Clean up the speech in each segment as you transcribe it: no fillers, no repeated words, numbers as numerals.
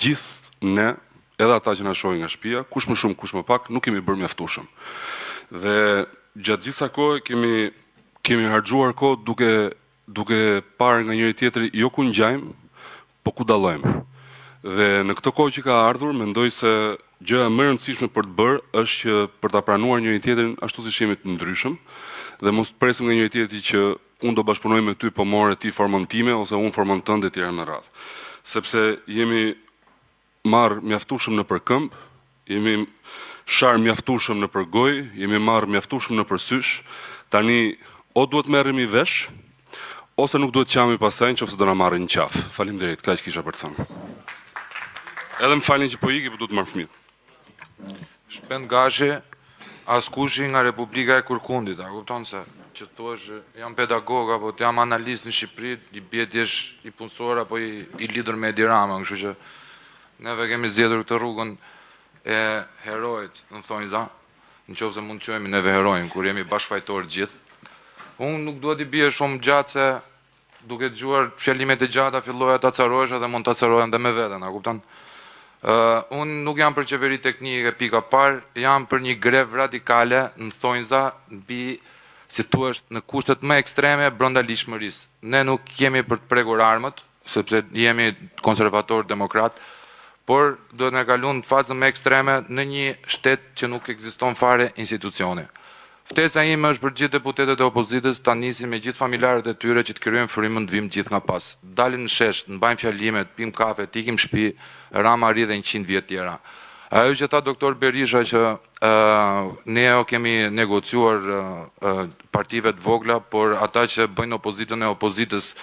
Gjithë ne, edhe ata që na shohin nga shtëpia, kush më shumë, kush më pak, nuk kemi bërë mjaftueshëm. Dhe gjatë gjithë kësaj kohe kemi kemi harxhuar kohë duke duke parë nga njëri tjetri jo ku ngjajmë, po ku dallojmë. Dhe në këtë kohë që ka ardhur, mendoj se gjëja më e rëndësishme për të bërë është që për ta pranuar njëri tjetrin ashtu siç jemi të ndryshëm dhe mos të presim nga njëri tjetri që unë do bashkëpunoj me ty po more ti formën time ose unë formën tënde etj me radhë. Sepse jemi marrë mjaftueshëm nëpër këmbë, jemi sharë mjaftueshëm nëpër gojë, jemi marrë mjaftueshëm nëpër sysh. Tani o duhet merremi vesh ose nuk duhet qahemi pastaj nëse do na marrin në qafë. Faleminderit, kaq kisha për të thënë. Edhe më falni që po iki, po duhet të marr fëmijët. Shpend Gashi, askushi nga Republika e Kurkundit, a kupton se që të thuash jam pedagog apo të jam analist në Shqipëri, i bie të jesh i punësuar apo i, i lidhur me Edi Ramën, kështu që neve kemi zgjedhur këtë rrugën e heroit, në thonjza, në qoftë se mund të quhemi neve heronj kur jemi bashkëfajtorë të gjithë. Unë nuk dua t'i bie shumë gjatë se duke dëgjuar fjalimet e gjata filloja të acarohesha dhe mund të acarohem dhe me veten, a kupton? Uh, unë nuk jam për qeveri teknike pika parë, jam për një grevë radikale në thonjza mbi si thua në kushtet më ekstreme brenda ligjshmërisë. Ne nuk jemi për të prekur armët, sepse jemi konservator demokrat, por duhet me kalu në fazën më ekstreme në një shtet që nuk ekziston fare institucioni. Ftesa ime është për gjithë deputetët e opozitës ta nisin me gjithë familjarët e tyre që të krijojnë frymën të vim gjithë nga pas. Dalim në shesh, të mbajmë fjalime, të pim kafe, të ikim shtëpi, Rama rri dhe 100 vjet tjera. Ajo që tha doktor Berisha që uh, ne jo kemi negociuar uh, partive të vogla, por ata që bëjnë opozitën e opozitës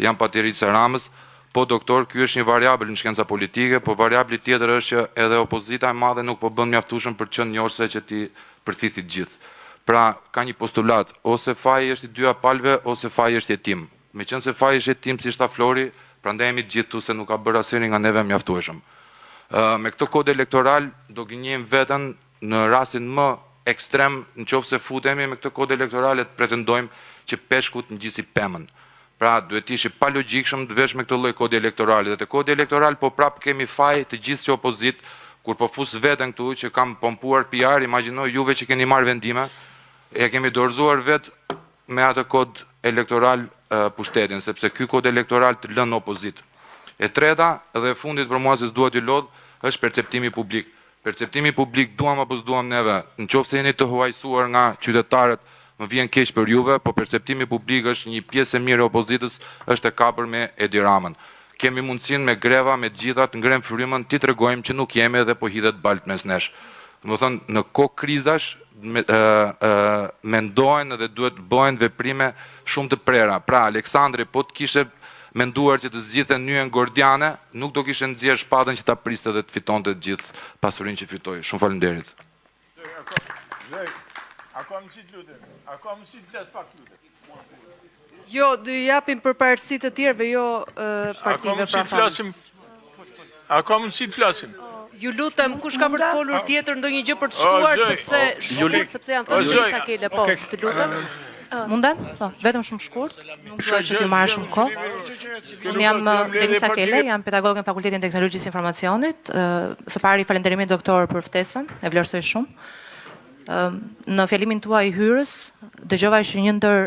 janë patiricë e Ramës, Po doktor, ky është një variabël në shkenca politike, po variabli tjetër është që edhe opozita e madhe nuk po bën mjaftueshëm për të qenë njohëse që ti përthithi të gjithë. Pra, ka një postulat, ose faji është i dyja palëve, ose faji është jetim. Meqenëse faji është jetim, siç tha Flori, prandaj jemi të gjithë këtu se nuk ka bërë asnjëri nga neve mjaftueshëm. Ë me këtë kod elektoral do gënjejmë veten në rastin më ekstrem, në qoftë se futemi me këtë kod elektoral e të pretendojmë që peshku të ngjisi pemën. Pra, duhet të ishi palogjikshëm të vesh me këtë lloj kodi elektoral dhe te kodi elektoral po prap kemi faj të gjithë si opozitë kur po fus veten këtu që kam pompuar PR, imagjino juve që keni marrë vendime, e kemi dorëzuar vet me atë kod elektoral pushtetin, sepse ky kod elektoral të lën në opozitë. E treta dhe e fundit për mua se s'dua t'ju lodh, është perceptimi publik. Perceptimi publik duam apo s'duam neve, në qoftë se jeni të huajsuar nga qytetarët, më vjen keq për juve, po perceptimi publik është një pjesë e mirë e opozitës është e kapur me Edi Ramën. Kemi mundësinë me greva, me të gjitha, të ngrem frymën, t'i tregojmë që nuk jemi dhe po hidhet balt mes nesh. Domethënë, në kohë krizash me, ë, ë, mendohen dhe duhet të bëhen veprime shumë të prera. Pra, Aleksandri po të kishte menduar që të zgjidhte nyjen gordiane, nuk do kishte nxjerr shpatën që ta priste dhe të fitonte të gjithë pasurinë që fitoi. Shumë faleminderit. A ka mundësi të lutem? A ka mundësi të flas pak lutem? Jo, do i japim përparësi të tjerëve, jo partive pra. A ka mundësi të flasim? A ka mundësi të flasim? Ju lutem, kush ka për të folur tjetër ndonjë gjë për të shtuar sepse shkurt sepse janë thënë disa kele, po, të lutem. Mundem? Po, vetëm shumë shkurt, nuk dua që t'ju marr shumë kohë. Unë jam Denisa Kele, jam pedagoge në Fakultetin e Teknologjisë së Informacionit. Së pari falënderime doktor për ftesën, e vlerësoj shumë. Në fjalimin tuaj hyrës, dëgjova që një ndër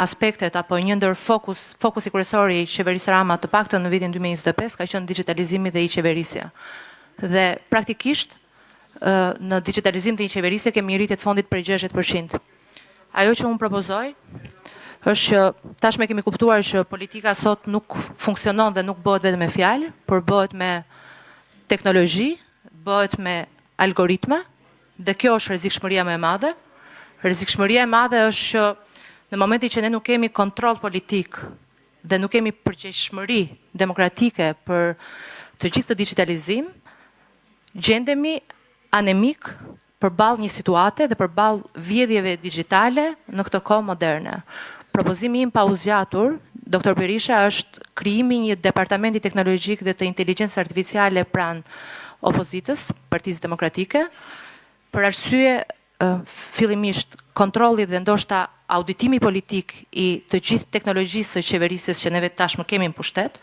aspektet apo një ndër fokus, fokusi kryesor i qeverisë Rama të paktën në vitin 2025 ka qenë digitalizimi dhe e-qeverisja. Dhe praktikisht në digitalizim të e-qeverisje kemi një rritje të fondit prej 60%. Ajo që unë propozoj është që tashmë kemi kuptuar që politika sot nuk funksionon dhe nuk bëhet vetëm me fjalë, por bëhet me teknologji, bëhet me algoritme dhe kjo është rrezikshmëria më e madhe. Rrezikshmëria e madhe është që në momentin që ne nuk kemi kontroll politik dhe nuk kemi përgjegjshmëri demokratike për të gjithë të digitalizim, gjendemi anemik përballë një situate dhe përballë vjedhjeve digjitale në këtë kohë moderne. Propozimi im pa u zgjatur, Dr. Berisha, është krijimi i një departamenti teknologjik dhe të inteligjencës artificiale pranë opozitës, Partisë Demokratike, për arsye fillimisht kontrolli dhe ndoshta auditimi politik i të gjithë teknologjisë së qeverisjes që neve tashmë kemi në pushtet,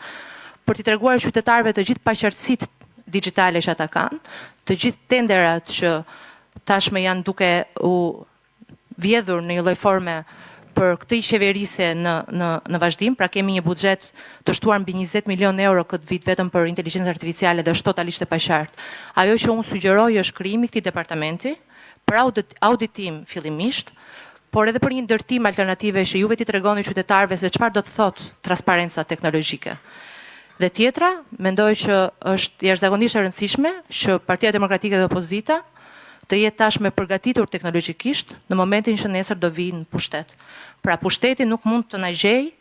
për t'i treguar qytetarëve të gjithë paqartësitë digjitale që ata kanë, të gjithë tenderat që tashmë janë duke u vjedhur në një lloj forme për këtë qeverisje në në në vazhdim, pra kemi një buxhet të shtuar mbi 20 milion euro këtë vit vetëm për inteligjencën artificiale dhe është totalisht e paqartë. Ajo që unë sugjeroj është krijimi i këtij departamenti për auditim fillimisht, por edhe për një ndërtim alternative që juve t'i tregoni qytetarëve se çfarë do të thotë transparenca teknologjike. Dhe tjetra, mendoj që është jashtëzakonisht e rëndësishme që Partia Demokratike dhe opozita të jetë tashmë përgatitur teknologjikisht në momentin që nesër do vijë në pushtet. Pra pushteti nuk mund të na gjejë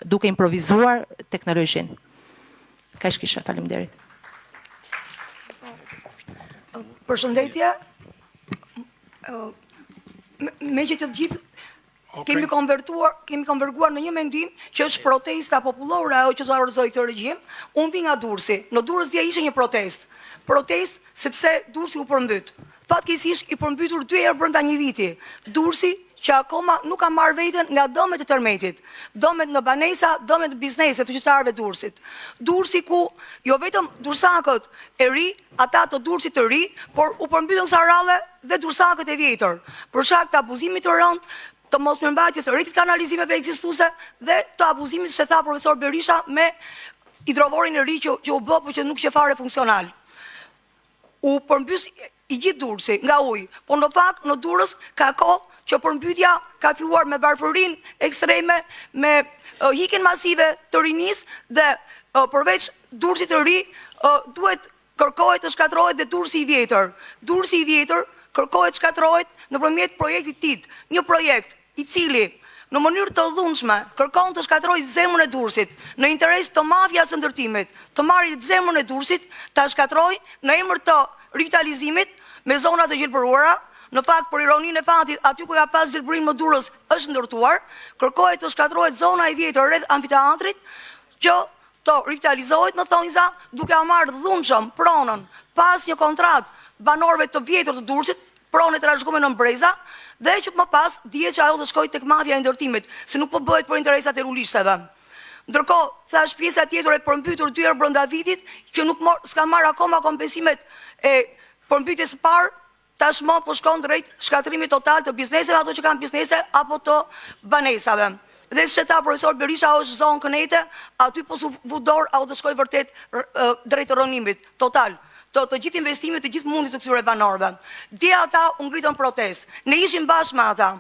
duke improvizuar teknologjinë. Kaq kisha, faleminderit. Përshëndetje. Me që të gjithë kemi konvertuar, kemi konverguar në një mendim që është protesta popullore ajo që do ta rrëzojë këtë regjim. Unë vi nga Durrësi. Në Durrës dje ishte një protestë. Protestë sepse Durrësi u përmbyt. Fatkeqësisht i përmbytur dy herë brenda një viti. Durrësi që akoma nuk ka marrë veten nga dëmet e tërmetit, dëmet në banesa, dëmet në biznese të qytetarëve Durrësit. Durrësi ku jo vetëm durrsakët e ri, ata të Durrësit të ri, por u përmbytën kësaj radhe dhe durrsakët e vjetër, për shkak të abuzimit të rëndë, të mos mirëmbajtjes së rrjetit kanalizimeve ekzistuese dhe të abuzimit që tha profesor Berisha me hidrovorin e ri që, që u bë, por që nuk qe fare funksional. U përmbys i gjithë Durrësi nga uji, por në fakt në Durrës ka kohë që përmbytja ka filluar me varfërinë ekstreme, me ikjen masive të rinisë dhe përveç Durrësit të ri duhet kërkohet të shkatërrohet dhe Durrësi i vjetër. Durrësi i vjetër kërkohet të shkatërrohet nëpërmjet projektit TID, një projekt i cili në mënyrë të dhunshme kërkon të shkatërrojë zemrën e Durrësit në interes të mafias së ndërtimit, të marrë zemrën e Durrësit, ta shkatërrojë në emër të rivitalizimit me zona të gjelbëruara. Në fakt, për ironinë e fatit, aty ku ka pas gjelbërim në Durrës është ndërtuar, kërkohet të shkatërrohet zona e vjetër rreth amfiteatrit që të rivitalizohet në thonjza, duke ua marrë dhunshëm pronën pa asnjë kontratë banorëve të vjetër të Durrësit, pronë e trashëguar në breza, dhe që më pas dihet që ajo do shkojë tek mafia e ndërtimit, se nuk po bëhet për interesat e lulishteve. Ndërkohë, thash pjesa tjetër e përmbytur dy herë brenda vitit, që nuk s'ka marrë akoma kompensimet e përmbytjes së parë, tashmë po shkon drejt shkatërrimit total të bizneseve, ato që kanë biznese apo të banesave. Dhe siç e tha profesor Berisha, është zonë kënete, aty po s'u vu dorë, ajo do shkojë vërtet drejt rrënimit total të të gjithë investimit, të gjithë mundit të këtyre banorëve. Dje ata u ngritën protestë. Ne ishim bashkë me ata.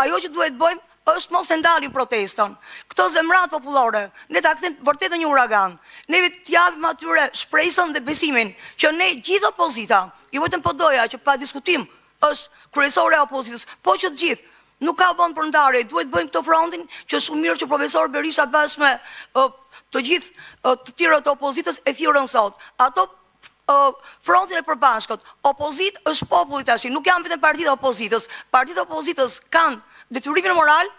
Ajo që duhet bëjmë është mos e ndalim protestën. Këtë zemëratë popullore, ne ta kthejmë vërtet në një uragan. Ne të japim atyre shpresën dhe besimin që ne gjithë opozita, jo vetëm PD-ja që pa diskutim është kryesore e opozitës, po që të gjithë nuk ka vend për ndarje, duhet bëjmë këtë frontin që shumë mirë që profesor Berisha bashkë me të gjithë të tjerët të opozitës e thirrën sot. Ato frontin e përbashkët. Opozitë është populli tash, nuk janë vetëm partitë e opozitës. Partitë e opozitës kanë detyrimin moral,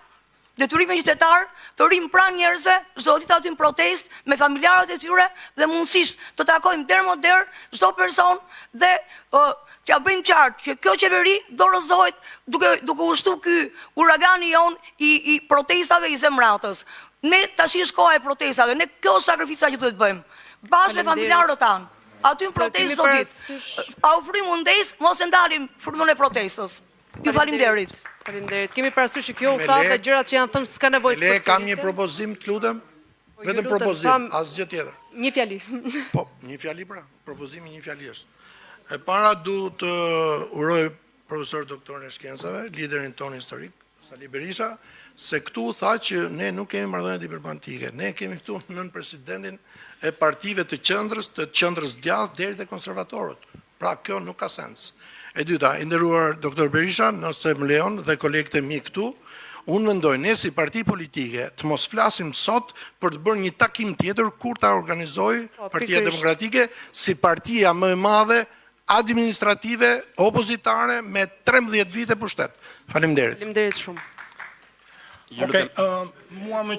detyrimin qytetar, të rrimë pranë njerëzve, çdo ditë aty në protestë me familjarët e tyre dhe mundësisht të takojmë derë më derë çdo person dhe t'ja bëjmë qartë që kjo qeveri do rrëzohet duke duke u shtu ky uragani jonë i i protestave i zemratës. Ne tash është koha e protestave, ne kjo është sakrifica që duhet bëjmë. Bashkë me familjarët tanë. Aty në protestë çdo ditë. A u frymë u ndez, mos e ndalim frymën e protestës. Ju faleminderit. Faleminderit. Kemi parasysh që kjo u tha dhe gjërat që janë thënë s'ka nevojë të përsëriten. Kam një propozim, të lutem. Po, Vetëm propozim, asgjë tjetër. Një fjali. Po, një fjali pra, propozimi një fjali është. E para du të uroj profesor doktorin e shkencave, liderin tonë historik, Sali Berisha, se këtu tha që ne nuk kemi marrëdhënie diplomatike. Ne kemi këtu nënpresidentin e partive të qendrës, të qendrës djathtë deri te konservatorët. Pra kjo nuk ka sens. E dyta, i nderuar doktor Berisha, nëse më lejon dhe kolegët e mi këtu, unë mendoj ne si parti politike të mos flasim sot për të bërë një takim tjetër kur ta organizojë po, Partia Demokratike si partia më e madhe administrative opozitare me 13 vite pushtet. Faleminderit. Faleminderit shumë. Okej, mua më.